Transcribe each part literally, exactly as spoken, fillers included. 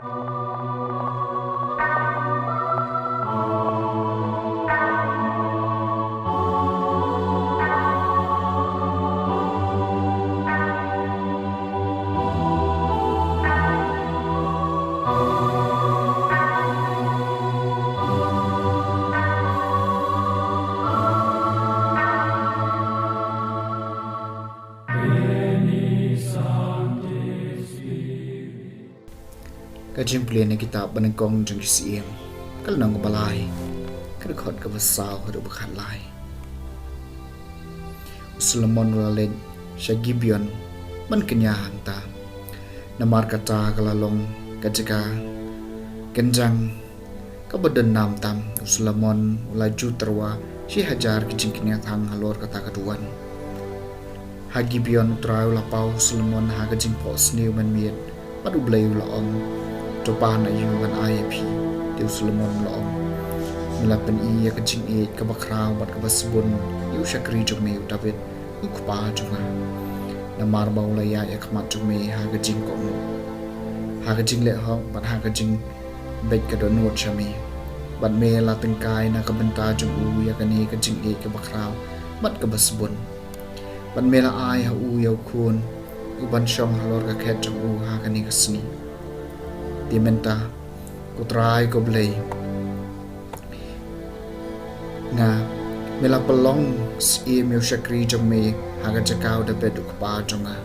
Ka jingpule na kitab Banyngkong jong ki Syiem, ka lynnong kaba lai, ka dkhot kaba saw haduh ba khatlai. U Solomon u la leit sha Gibeon ban kñia hangta, namar kata ka la long ka jaka kynjang kaba don nam tam. U Solomon u la ju tyrwa shi hajar ki jingkñia thang halor kata ka duwan. Ha Gibeon U Trai u la paw u Solomon ha ka jingphohsniew mynmiet, bad U Blei u la ong, to pan aïu ngan ai ïa phi. Te u Solomon u la ong, me la pyni ïa ka jingïeit kaba khraw bad kaba sbun ïa u shakri jong me u David, u kpa jong nga, namar ba u la ïaid ïa khmat jong me ha ka jingkohnguh, ha ka jingleh hok bad ha ka jingbeit ka dohnud sha me. Bad me la tyngkai na ka bynta jong u ïa kane ka jingïeit kaba khraw bad kaba sbun. Bad me la ai ha u ïa u khun u ban shong halor ka khet jong u ha kane ka sngi. Te mynta, ko Trai ko Blei nga, me la pynlong syiem ïa u shakri jong me ha ka jaka u David u kpa jong nga.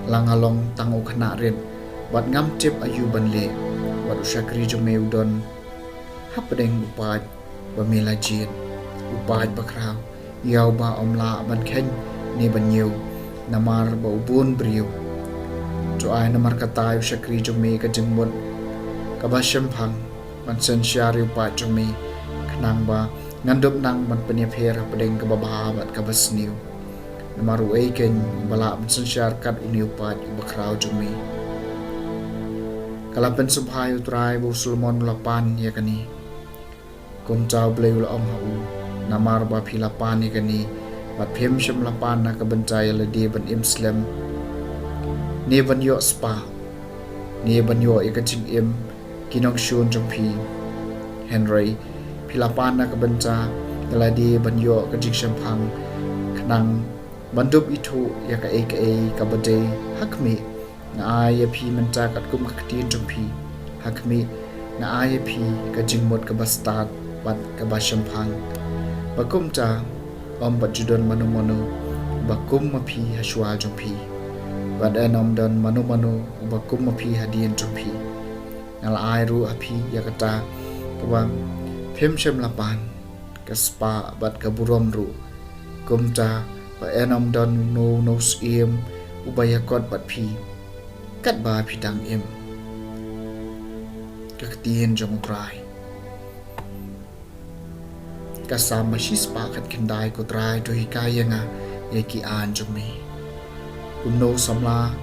La nga long tang u khynnah rit bad ngam tip aïu ban leh, bad u shakri jong me u don hapdeng u paid ba me la jied, u paid bakhraw, ïa uba ym lah ban kheiñ ne ban ñiew namar ba u bun briew. To ai namar kata ïa u shakri jong me ka jingmut kaba shemphang ban synshar ïa u paid jong me, khnang ba ngan dup nang ban pynïapher hapdeng kaba bha bad kaba sniew. Namar uei keiñ uba lah ban synshar kat une u paid uba khraw jong me? Ka la pynsngewbha ïa U Trai ba u Solomon u la pan ïa kane. Kumta U Blei u la ong ha u, namar ba phi la pan ïa kane, bad phim shym la pan na ka bynta ïa lade ban im slem, ne ban ïoh spah, ne ban ïoh ïa ka jingim ki nongshun jong phi. Hynrei phi la pan na ka bynta ïa lade ban ïoh ka jingshemphang, khnang ban dup ithuh ïa kaei kaei kaba dei. Ha khmih, nga ai ïa phi mynta katkum ka ktien jong phi. Ha khmih, nga ai ïa phi ka jingmut kaba stad bad kaba shemphang, ba kumta ym pat ju don mano mano uba kum ma phi ha shuwa jong phi, bad yn ym don mano mano uba kum ma phi hadien jong phi. Nga la ai ruh ha phi ïa kata kaba phim shym la pan, ka spah bad ka burom ruh, kumta ba yn ym don uno uno u syiem uba ïakot bad phi katba phi dang im. Ka ktien jong U Trai. Ka Salm ba shispah khatkhyndai. Ko Trai, to hikai ïa nga ïa ki aiñ jong me. Kumno u samla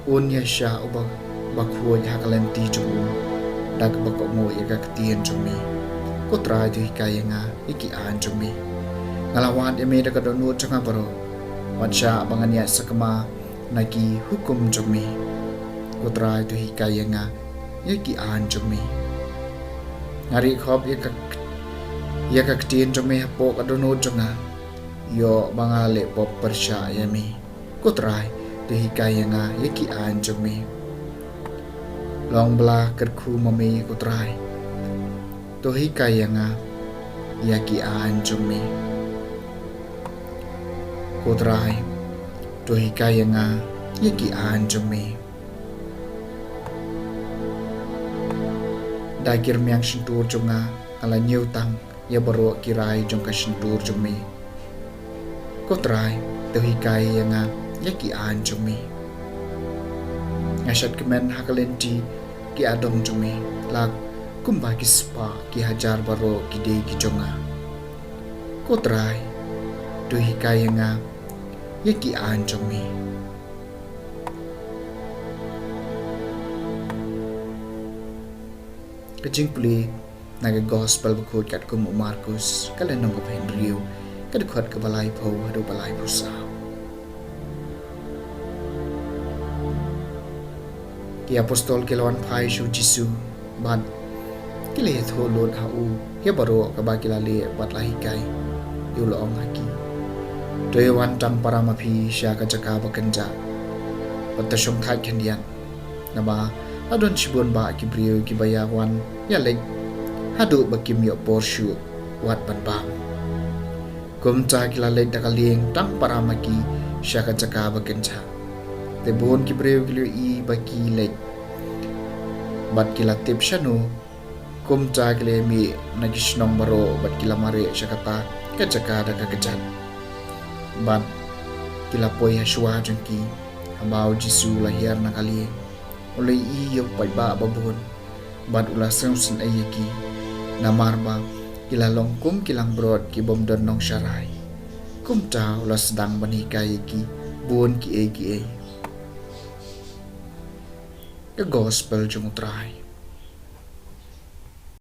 un ïaishah uba, uba khuid ha ka lynti jong u, da kaba kohnguh ïa ka ktien jong me? Ko Trai, to hikai ïa nga ïa ki aiñ jong me. Nga la wad ïa me da ka dohnud jong nga baroh, wat shah ba ngan ïaid sakma na ki hukum jong me. Ko Trai, to hikai ïa nga ïa ki aiñ jong me. Nga rieh khop ïa ka, ïa ka ktien jong me hapoh ka dohnud jong nga. Ïoh ba nga la leh pop pyrshah ïa me. Ko Trai, to hikai ïa nga ïa ki aiñ jong me. Long ba la kyrkhu ma me, ko Trai, to hikai ïa nga ïa ki aiñ jong me. Ko Trai, to hikai ïa nga ïa ki aiñ jong me. Da ki rmiang shyntur jong nga, nga la ñiew tang ïa baroh ki rai jong ka shyntur jong me. Ko Trai, to hikai ïa nga ïa ki aiñ jong me. Nga shet kmen ha ka lynti ki adong jong me, la kumba ki spah ki hajar baroh ki dei ki jong nga. Ko Trai, to hikai ïa nga ïa ki aiñ jong me. Ka jingpule na ka Gospel bakhuid katkum u Markus, ka lynnong kaba hynriew, ka dkhot kaba laiphew haduh ba laiphew saw. Ki apostol ki la wan phai sha u Jisu bad ki la ïathuh lut ha u ïa baroh kaba ki la leh bad la hikai. Ïa u la ong ha ki, to ïa wan tang para ma phi sha ka jaka ba kynjah bad to shongthait khyndiat, naba la don shibun bah ki briew kiba ïa wan ïa leit haduh ba kim ïoh por shuh wat ban bam. Kumta ki la leit da ka lieng tang para ma ki sha ka jaka ba kynjah. Te bun ki briew ki la ïohi ba ki leit bad ki la tip shano. Kumta ki la mih na ki shnong baroh bad ki la mareh sha kata ka jaka da ka kjat bad ki la poi ha shuwa jong ki. Haba u Jisu u la hiar na ka lieng, u la ïohi ïa u paidbah ba bun bad u la sngewsynei ïa ki, namar ba ki la long kum ki langbrot ki bym don nongsharai. Kumta u la sdang ban hikai ïa ki bun kiei kiei. Ka Gospel jong u Trai.